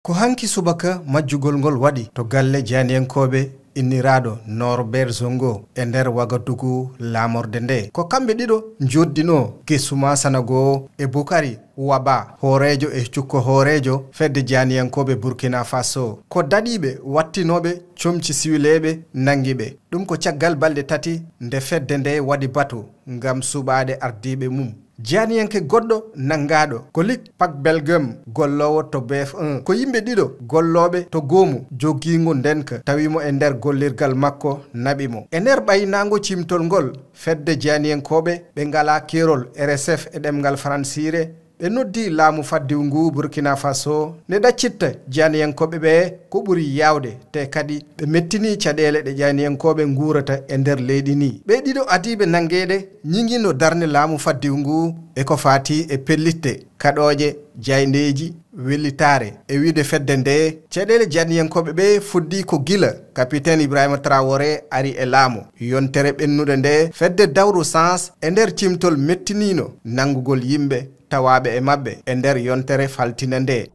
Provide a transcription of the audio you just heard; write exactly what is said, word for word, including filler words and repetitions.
Ko hanki subaka majjugol ngol waɗi to galle jaaniyankooɓe inniraaɗo Norbert Zongo e nder Wagadugu laamorde nde. Ko kamɓe ɗiɗo njoddinoo Gesuma Sanago e Bukari Waba, hooreejo e cukko hooreejo fedde jaaniyankooɓe Burkina Faso. Ko daɗiiɓe wattinooɓe comci siwileeɓe nanngi ɓe. Ɗum ko caggal balɗe tati nde fedde nde waɗi batu ngam suɓaade ardiiɓe mum. Jaaniyanke goɗɗo nanngaaɗo ko Luc Pack Belgem, golloowo to B F un. Ko yimɓe ɗiɗo gollooɓe to goomu jogiingo ndenka tawi mo e nder gollirgal makko naɓi mo. E nder ɓaynaango cimtol ngol, fedde jaaniyankooɓe ɓe ngalaa keerol R S F e ɗemngal faransiire, ɓe noddi laamu faddiwu ngu Burkina Faso nde ɗaccitta jaaniyankooɓe ɓe ko ɓuri yaawde, te kadi ɓe mettinii caɗeele ɗe jaaniyankooɓe nguurata e nder leydi ndi. Ɓee ɗiɗo adiiɓe nanngeede ñiŋino darnde laamu faddiwu ngu e ko faati e pellitte, kaɗooje, jaayndeeji, wellitaare. E wiyde fedde nde, caɗeele jaaniyankooɓe ɓe fuɗɗii ko gila Capitaine Ibrahima Traoré ari e laamu. Yontere ɓennude nde, fedde Dawro Sans e nder cimtol mettiniino nanngugol yimɓe tawaaɓe e maɓɓe e nder yontere faltine nde.